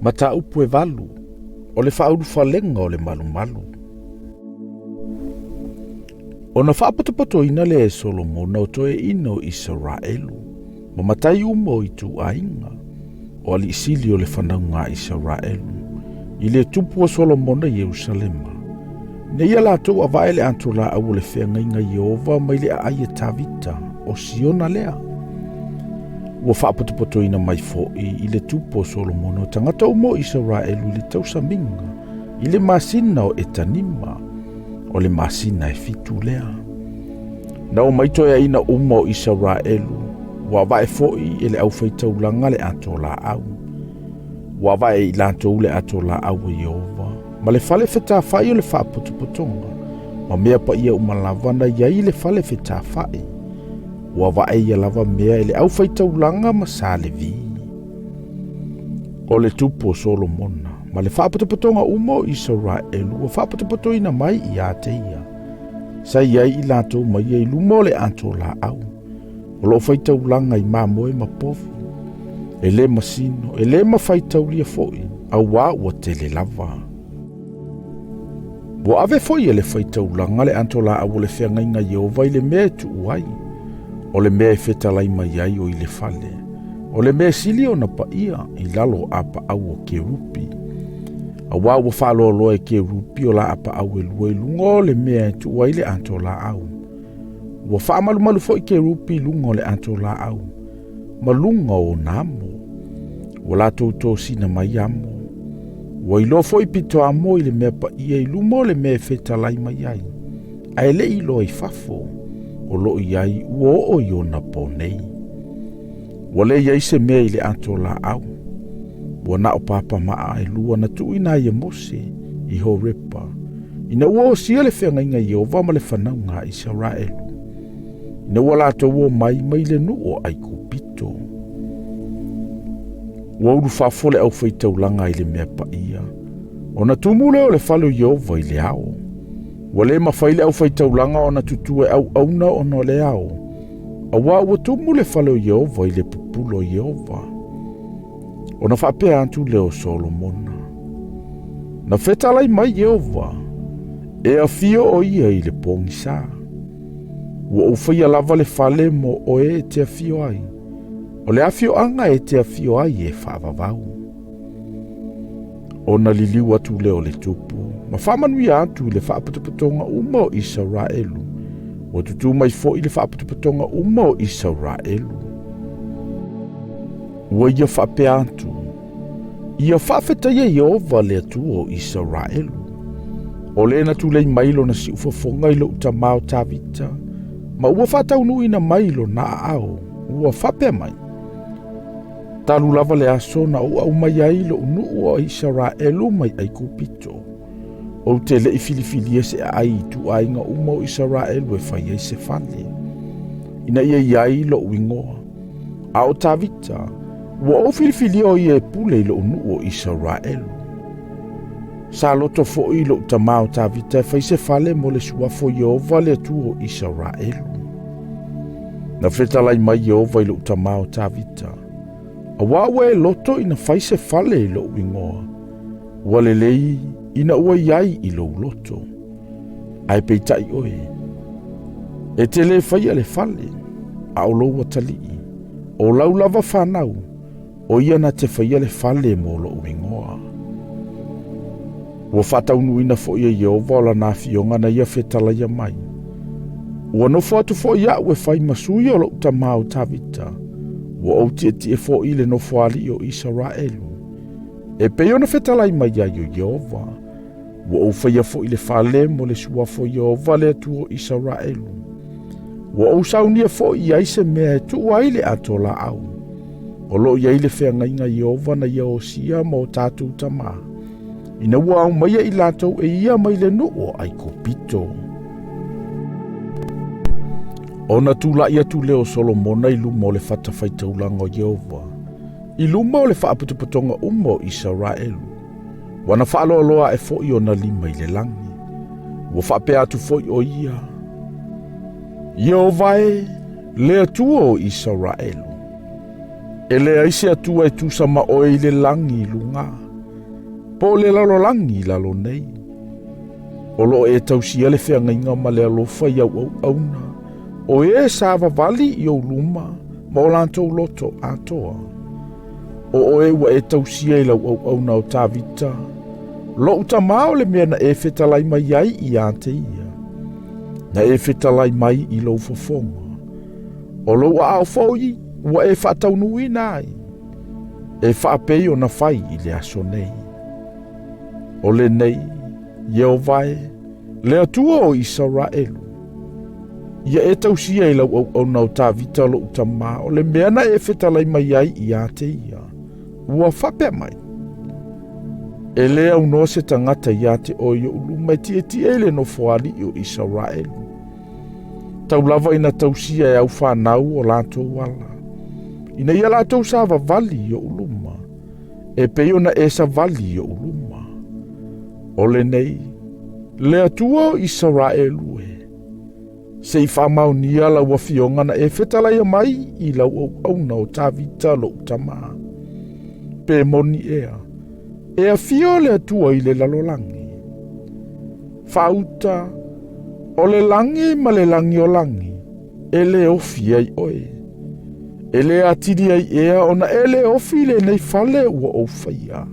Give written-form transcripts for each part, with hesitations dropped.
Mataupu e 8, o le faaulufalega o le malumalu. Ona faapotopotoina lea e Solomona o toeaiina o Isaraelu, ma matai uma o ituaiga, o alii sili o le fanauga a Isaraelu, i le tupu o Solomona i Ierusalema, ina ia latou avae le atolaau o le feagaiga i Ieova mai le aai e Tavita, o Siona lea. Ua faapotopotoina mai foi i le tupu o Solomona o tagata uma o Isaraelu i le tausamiga, i le masina o Etanima, o le masina e 7 lea. Na omai toeaiina uma o Isaraelu, ua avae foi e le aufaitaulaga le atolaau. Ua avae e i latou le atolaau a Ieova, ma le fale fetafai o le faapotopotoga, ma mea paia uma lava na i ai le fale fetafai. Ua avae ia lava mea e le aufaitaulaga ma sa Levi. O le tupu o Solomona, ma le faapotopotoga uma o Isaraelu ua faapotopotoina mai ia te ia. Sa i ai i latou mai ia i luma o le atolaau, o loo faitaulaga i mamoe ma povi, e le masino, e le mafaitaulia foi, auā ua tele lava. Ua ave foi e le faitaulaga le atolaau o le feagaiga Ieova i le mea e tuu ai, o le mea e fetalai mai ai o i le fale, o le mea sili ona paia i lalo o apaau o kerupi. Auā ua faaloaloa e kerupi o la apaau e lua i luga o le mea e tuu ai le atolaau. Ua faamalumalu foi kerupi i luga o le atolaau, ma luga o ona amo. Ua latou tosina mai amo. Ua iloa foi pito amo i le mea paia i luma o le mea e fetalai mai ai, ae le i iloa i fafo, o loo i ai ua oo i ona po nei. Ua le i ai se mea i le atolaau. Ua na o papamaa e lua na tuuina ai e Mose i Horepa, ina ua osia le feagaiga Ieova ma le fanauga a Isaraelu, ina ua latou omai mai le nuu o Aikupito. Ua ulufafo le aufaitaulaga i le mea paia, ona tumu lea o le fale o Ieova i le ao. Ua le mafai le aufaitaulaga ona tutue auauna ona o le ao, auā ua tumu le fale o Ieova i le pupulo o Ieova. Ona faapea atu lea o Solomona, Na fetalai mai Ieova, e afio o ia i le pogisa. Ua ou faia lava le fale mo oe e te afio ai, o le afioaga e te afio ai e faavavau. Ona liliu atu lea o le tupu, ma faamanuia atu i le faapotopotoga uma o Isaraelu, ua tutū mai foi le faapotopotoga uma o Isaraelu. Ua ia faapea atu, ia faafetaia Ieova le Atua o Isaraelu, o le na tulei mai lona siufofoga i lou tamā o Tavita, ma ua faataunuuina mai lona aao, ua faapea mai, Talu lava le aso na ou aumai ai lou nuu o Isaraelu mai Aikupito, ou te le i filifilia se aai i ituaiga uma o Isaraelu e fai ai se fale, ina ia i ai lou igoa. A o Tavita, ua ou filifilia o ia e pule i lou nuu o Isaraelu. Sa loto foi lou tamā o Tavita e fai se fale mo le suafa o Ieova le Atua o Isaraelu. Na fetalai mai Ieova i lou tamā o Tavita, auā ua e loto ina fai se fale i lou igoa, ua lelei ina ua i ai i lou loto. Ae peitai oe, e te lē faia le fale, a o lou atalii, o lau lava fanau, o ia na te faia le fale mo lou igoa. Ua faataunuuina foi e Ieova o lana afioga na ia fetalaia mai. Ua nofo atu foi aʻu e fai ma sui o lou tamā o Tavita, ua ou tietie foi i le nofoalii o Isaraelu, e pei ona fetalai mai ai o Ieova. Ua ou faia foi le fale mo le suafa o Ieova le Atua o Isaraelu. Ua ou saunia foi i ai se mea e tuu ai le atolaau, o loo i ai le feagaiga Ieova na ia osia ma o tatou tamā, ina ua aumaia i latou e ia mai le nuu o Aikupito. Ona tulai atu lea o Solomona i luma o le fatafaitaulaga o Ieova, i luma o le faapotopotoga uma o Isaraelu, ua na faaloaloa ae foi ona lima i le lagi. Ua faapea atu foi o ia, Ieova e, le Atua o Isaraelu, e leai se Atua e tusa ma oe i le lagi i luga. Po o le lalolagi i lalo nei. O lo o e tausia le feagaiga ma le alofa i au auauna, o e savavali i ou luma ma o latou loto atoa. O oe ua e tausia i lau auauna o Tavita, loʻu tamā o le mea na e fetalai mai ai ia te ia. Na e fetalai mai i lou fofoga. O lou aao foi ua e faataunuuina ai, e faapei ona fai i le aso nei. O lenei, Ieova e, le Atua o Isaraelu, ia e tausia i lau auauna o Tavita loʻu tamā, o le mea na e fetalai mai ai ia te ia, ua faapea mai, E lē aunoa se tagata iā te oe i oʻu luma e tietie i le nofoalii o Isaraelu. Tau lava ina tausia e au fanau o latou ala, ina ia latou savavali i oʻu luma, e pei ona e savali i oʻu luma. O lenei, le Atua o Isaraelu e, se i faamaonia lau afioga na e fetalaia mai i lau auauna o Tavita loʻu tamā. Pe moni ea, e afio le Atua i le lalolagi. Faauta, o le lagi ma le lagi o lagi, e lē ofi ai oe. E lē atili ai ea ona e lē ofi lenei fale ua ou faia.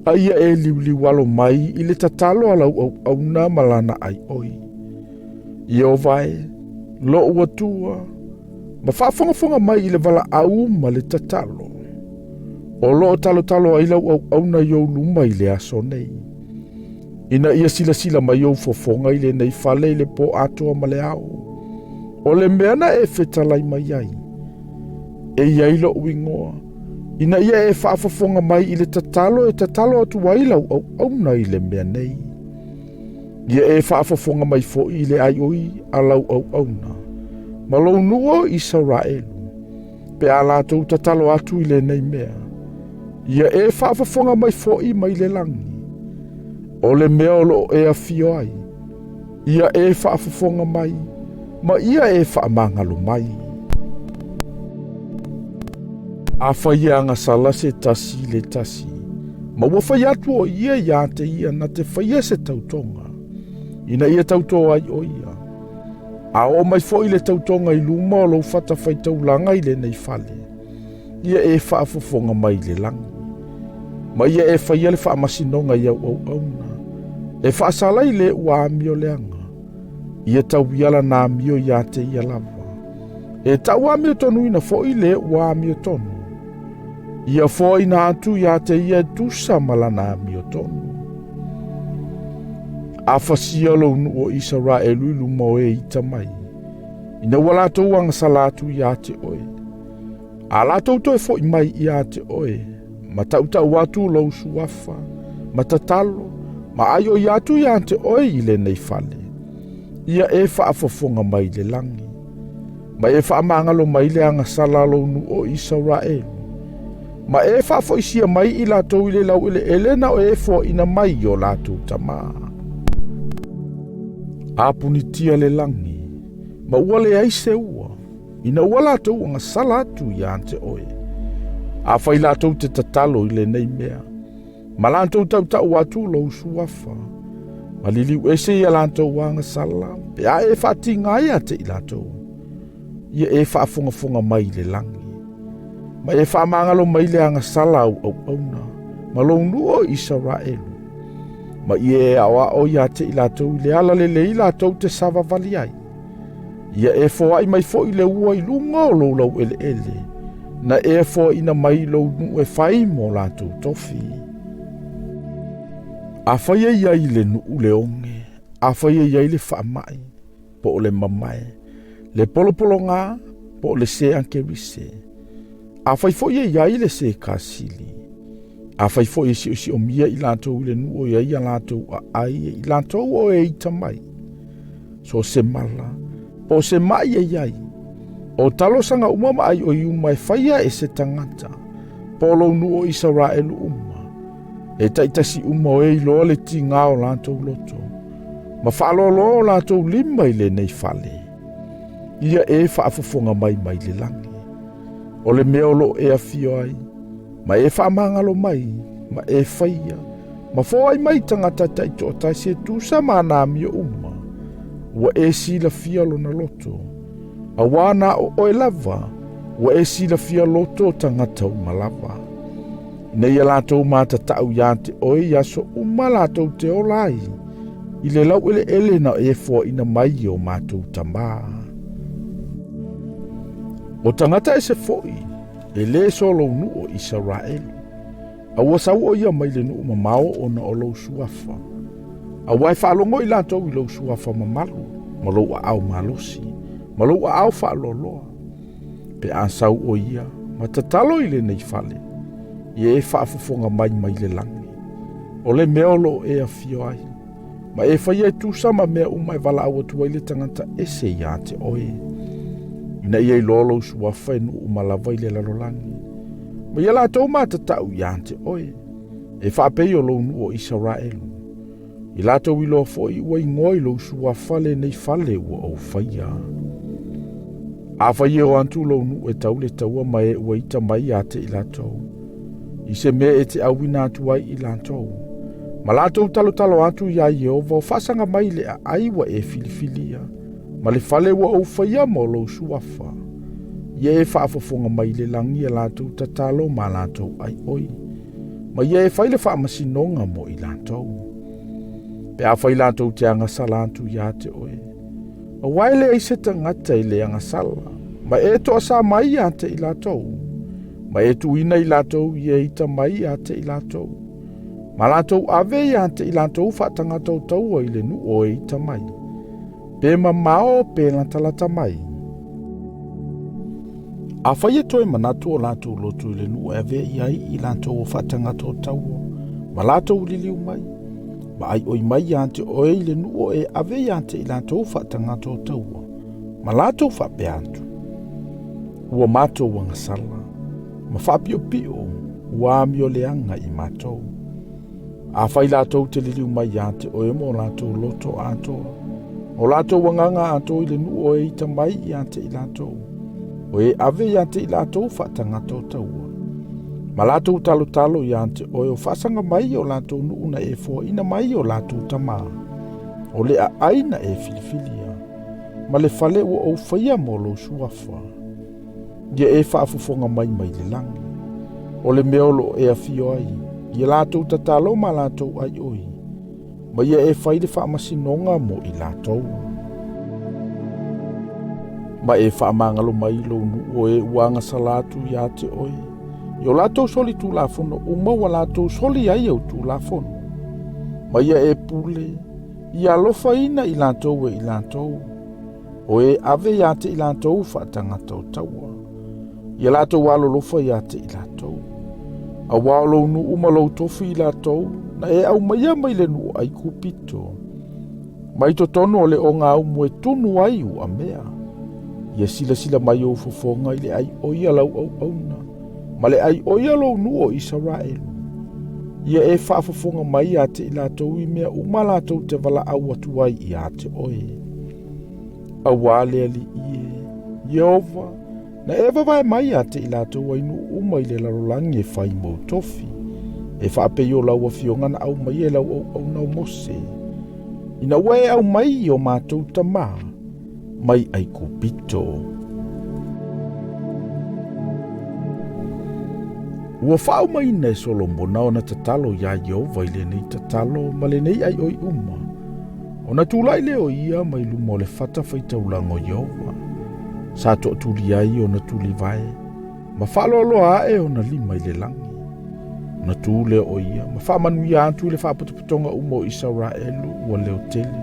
A ia e liuliu alo mai i le tatalo a lau auauna ma lana aioi. Ieova e, loʻu Atua, ma faafogafoga mai i le valaau ma le tatalo. O loo talotalo ai lau auauna i ou luma i le aso nei. Ina ia silasila mai ou fofoga i lenei fale i le pō atoa ma le ao. O le mea na e fetalai mai ai, e i ai loʻu igoa, ina ia e faafofoga mai i le tatalo e tatalo atu ai lau auauna i le mea nei. Ia e faafofoga mai foi i le aioi a lau auauna, ma lou nuu o Isaraelu, pe a latou tatalo atu i lenei mea. Ia e faafofoga mai foi mai le lagi, o le mea o loo e afio ai, ia e faafofoga mai, ma ia e faamagalo mai. Afai e agasala se tasi i le tasi, ma ua fai atu o ia iā te ia na te faia se tautoga, ina ia tautō ai o ia. A oo mai foi le tautoga i luma o lou fatafaitaulaga i lenei fale, ia e faafofoga mai i le lagi. Ma ia e faia le faamasinoga i au auauna, e faasala i le ua amio leaga, ia tauia lana amio iā te ia lava. E tau amiotonuina foi le ua amiotonu. Ia foaina atu iā te ia e tusa ma lana amiotonu. A fasia lou nuu o Isaraelu i luma o e ita mai, ina ua latou agasala atu iā te oe, a latou toe foʻi mai iā te oe, ma taʻutaʻu atu lou suafa, ma tatalo, ma aioi atu iā te oe i lenei fale, ia e faafofoga mai i le lagi, ma e faamagalo mai le agasala a lou nuu o Isaraelu, ma e faafoisia mai i latou i le laueleele na e foaina mai i o latou tamā. A punitia le lagi, ma ua leai se ua, ina ua latou agasala atu iā te oe. Afai latou te tatalo i lenei mea, ma latou tautau atu lou suafa, ma liliu ese ia latou agasala, pe a e faatiga ai ia te i latou, ia e faafogafoga mai i le lagi, ma e faamagalo mai le agasala au auauna, ma lou nuu o Isaraelu, ma ia e aoao ia te i latou i le ala lelei latou te savavali ai. Ia e foai mai foi le ua i luga o lou laueleele, na e foaina mai lou nuu e fai mo latou tofi. Afai e i ai i le nuu le oge, afai e i ai le faamai, po o le mamae, le polopologā, po o le sē ankerise, afai foi e i ai le sē kasili, afai foi e siosiomia i latou i le nuu o i ai a latou aai e i latou o e ita mai, so o se mala, po o se maʻi e i ai, o talosaga uma ma aioi uma e faia e se tagata, po o lou nuu o Isaraelu uma, e taitasi uma o e iloa le tigā o latou loto, ma faaloaloa o latou lima i lenei fale. Ia e faafofoga mai mai le lagi, o le mea o loo e afio ai, ma e faamagalo mai. ma e faia, ma foai mai tagata taitoatasi e tusa ma ana amio uma, ua e silafia lona loto, auā na o oe lava, ua e silafia loto o tagata uma lava. Ina ia latou matatau iā te oe i aso uma latou te ola ai, i le laueleele na e foaina mai i o matou tamā. O tagata ese foi, e lē so lou nuu o Isaraelu. A ua sau ʻo ia mai le nuu mamao ona o lou suafa. Auā e faalogo i latou i lou suafa mamalu, ma lou aao malosi, ma lou aao faaloaloa. Pe a sau ʻo ia ma tatalo i lenei fale, ia e faafofoga mai mai le lagi. O le mea o lo o e afio ai, ma e faia e tusa ma mea uma e valaau atu ai le tagata ese iā te oe, ina ia iloa lou suafa e nuu uma lava i le lalolagi, ma ia latou matatau iā te oe, e faapei o lou nuu o Isaraelu. I latou iloa foi ua igoa i lou suafa lenei fale ua ou faia. Afai e o atu lou nuu e tau le taua ma e ua ita mai iā te i latou, i se mea e te auina atu ai i latou, ma latou talotalo atu iā Ieova o faasaga mai i le aai ua e filifilia, ma le fale ua ou faia mo lou suafa, ia e faafofoga mai i le lagi a latou tatalo ma latou aioi, ma ia e fai le faamasinoga mo i latou. Pe afai latou te agasala atu iā te oe, auā e leai se tagata e le agasala, ma e toasā mai iā te i latou, ma e tuuina i latou i e ita mai iā te i latou, ma latou ave iā te i latou faatagata o taua i le nuu o e ita mai, pe mamao pe latalata mai. Afai e toe manatu o latou loto i le nuu e avea i ai i latou o faatagata o taua, ma latou liliu mai, ma aioi mai iā te oe i le nuu o e ave iā te i latou faatagata o taua, ma latou faapea atu, Ua matou agasala, ma faapiopio ua amio leaga i matou. Afai latou te liliu mai iā te oe ma o latou loto atoa, ma o latou agaga atoa i le nuu o e ita mai iā te i latou, o e ave iā te i latou faatagata o taua, ma latou talotalo iā te oe o faasaga mai i o latou nuu na e foaina mai i o latou tamā, o le aai na e filifilia, ma le fale ua ou faia mo lou suafa. Ia e faafofoga mai mai le lagi, o le mea o lo o e afio ai, ia latou tatalo ma latou aioi, ma ia e fai le faamasinoga mo i latou. Ma e faamagalo mai lou nuu o e ua agasala atu iā te oe, i o latou soli tulafono uma ua latou soli ai au tulafono. Ma ia e pule, ia alofaina i latou e i latou, o e ave iā te i latou faatagata o taua, ia latou alolofa iā te i latou. Auā o lou nuu ma lou tofi i latou, na e aumaia mai le nuu o Aikupito, mai totonu o le ogaumu e tunu ai uamea. Ia silasila mai ou fofoga i le aioi a lau auauna, ma le aioi a lou nuu o Isaraelu. Ia e faafofoga mai iā te i latou i mea uma latou te valaau atu ai iā te oe. Auā le Alii e, Ieova, na e vavae mai iā te i latou ai nuu uma i le lalolagi e fai mou tofi, e faapei o lau afioga na aumai e lau auauna o Mose, ina ua e aumai i o matou tamā mai Aikupito. Ua faaumaina e Solomona ona tatalo iā Ieova i lenei tatalo ma lenei aioi uma, ona tulai lea o ia mai luma o le fata faitaulaga o Ieova, sa toatuli ai ona tulivae, ma faaloaloa ae ona lima i le lagi. Ona tu lea o ia ma faamanuia atu i le faapotopotoga uma o Isaraelu ua leo tele,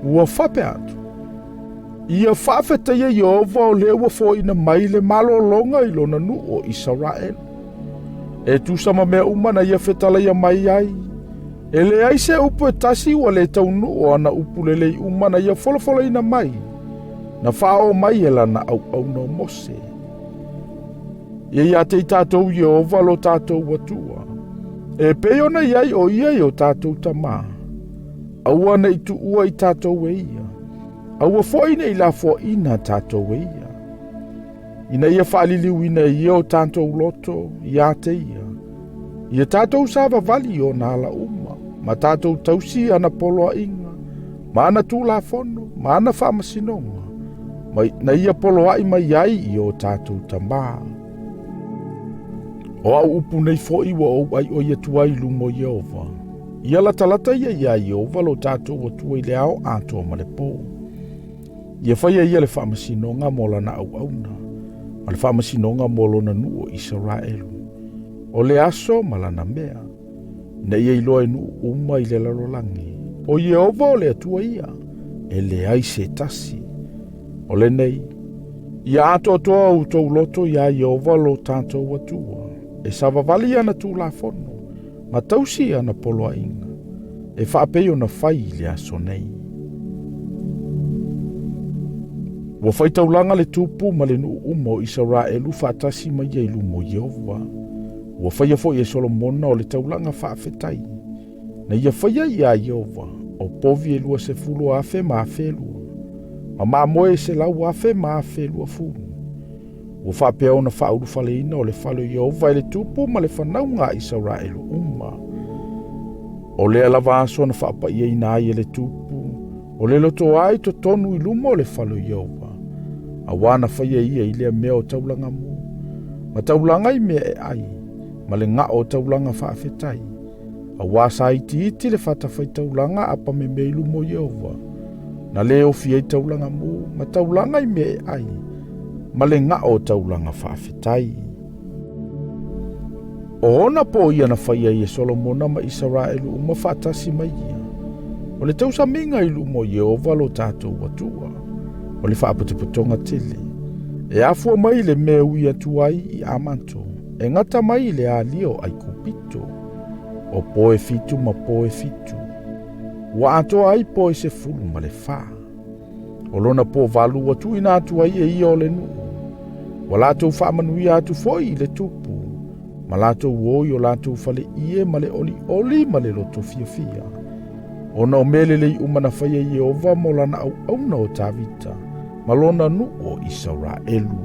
ua faapea atu, Ia faafetaia Ieova o lea ua foaina mai le malologa i lona nuu o Isaraelu. E tusa ma mea uma na ia fetalaia mai ai, e leai se upu e tasi ua le taunuu o ana upu lelei uma na ia folafolaina mai, na faaoo mai e lana auauna o Mose. Ia iā te i tatou Ieova lo tatou Atua, e pei ona i ai o ia i o tatou tamā. Aua ne i tuua i tatou e ia, aua foi ne i lafoaina tatou e ia. Ina ia faaliliuina e ia o tatou loto iā te ia. Ia tatou savavali i ona ala uma, ma tatou tausi ana poloaiga, ma ana tulafono, ma ana faamasinoga, ma na ia poloai mai ai i o tatou tamā. O au upu nei foi ua ou aioi atu ai i luma o Ieova, ia latalata ia iā Ieova lo tatou Atua i le ao atoa ma le pō. Ia faia ia le faamasinoga mo lana auauna, ma le faamasinoga mo lona nuu o Isaraelu, o le aso ma lana mea, ina ia iloa e nuu uma i le lalolagi, o Ieova o le Atua ia, e leai se tasi. O lenei, ia atoatoa outou loto iā Ieova lo tatou Atua, e savavali ana tulafono, ma tausi ana poloaiga, e faapei ona fai i le aso nei. Ua fai taulaga le tupu ma le nuu uma o Isaraelu faatasi ma ia i luma o Ieova. Ua faia foi e Solomona o le taulaga faafetai, na ia faia iā Ieova, o povi e 20,000 ma 2,000, ma mamoe e 100,000 ma 1,020. Ua faapea ona faaulufaleina o le fale o Ieova e le tupu ma le fanauga a Isaraelu uma. O lea lava aso na faapaiaina ai e le tupu, o le loto ai totonu i luma o le fale o Ieova, auā na faia ia i lea mea o taulaga mu, ma taulaga i mea e ai, ma le gao o taulaga faafetai, auā sa itiiti le fatafaitaulaga a pameme i luma o Ieova, na lē ofi ai taulaga mu, ma taulaga i mea e ai, ma le gao o taulaga faafetai. O ona pō ia na faia ai e Solomona ma Isaraelu uma faatasi ma ia, o le tausamiga i luma o Ieova lo tatou Atua, o le faapotopotoga tele, e afua mai i le mea e ui atu ai i Amato, e gata mai i le alia o Aikupito, o pō e 7 ma pō e 7, ua atoa ai pō e 14. O lona pō 8 ua tuuina atu ai e ia o le nuu, ua latou faamanuia atu foi i le tupu, ma latou o i o latou fale ie ma le olioli ma le loto fiafia, ona o mea lelei uma na faia Ieova mo lana auauna o Tavita, ma lona nuu o Isaraelu.